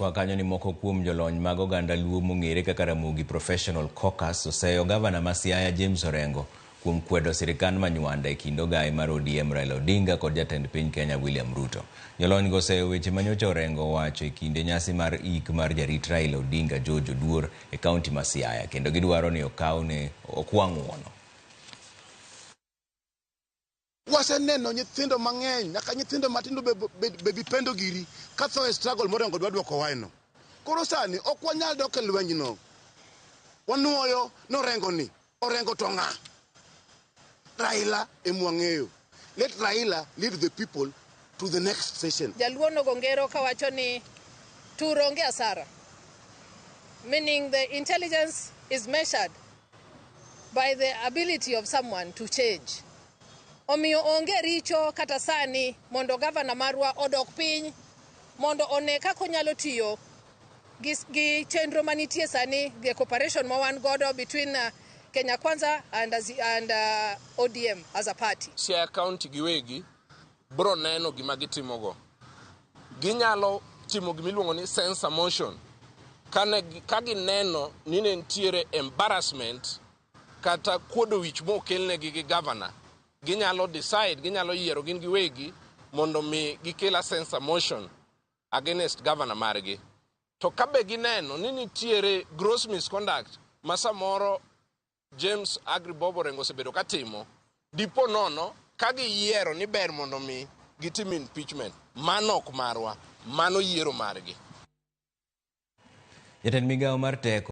Kwa kanyo ni moko kuom jolony mag oganda Luo mong'ere kaka Ramogi Professional Caucus oseyo gavana ma Siaya James Orengo kuom kwedo sirikand Manywanda e kind ogaye mar ODM Raila Odinga kod jatend piny Kenya William Ruto. Jolony go oseyo weche manyocha Orengo owacho e kinde nyasi mar ik mar jarit Raila Odinga George Oduor e kaunti ma Siaya kendo gidwaro ni okawne okwa ng'uono. Waseneno nyithindo mang'eny, nyaka nyithindo matindo be, be, be bipendo giri ka tho e struggle morengo dwa dwoko waeno. Koro sani ok wanyal dok e lwenyno. Wanuoyo norengo ni, Orengo to ng'a? Raila emwang'eyo. Let Raila lead the people to the next session. Jaluo nogo ngero kawacho ni tur onge asara. Meaning the intelligence is measured by the ability of someone to change. Omiyo onge richo kata sani mondo gavana marwa odok piny mondo one kaka onyalo tiyo gi, gi chenro manitie sani, the cooperation ma wan godo between Kenya Kwanza and ODM as a party. Siaya County giwegi bro neno gima gitimogo. Ginyalo timo gima iluongo ni censor motion. Kane, ka gineno ni ne nitiere embarrassment kata kuodo wich mokelnegi gi governor, ginyalo decide, ginyalo yiero gin giwegi mondo mi gikel a censor motion against governor margi. To ka be gineno ni nitiere gross misconduct ma samoro James Agri Bob Orengo osebedo katimo, dipo nono ka giyiero ni ber mondo mi gitim impeachment, mano ok marwa, mano yiero margi. Jatend migawo mar teko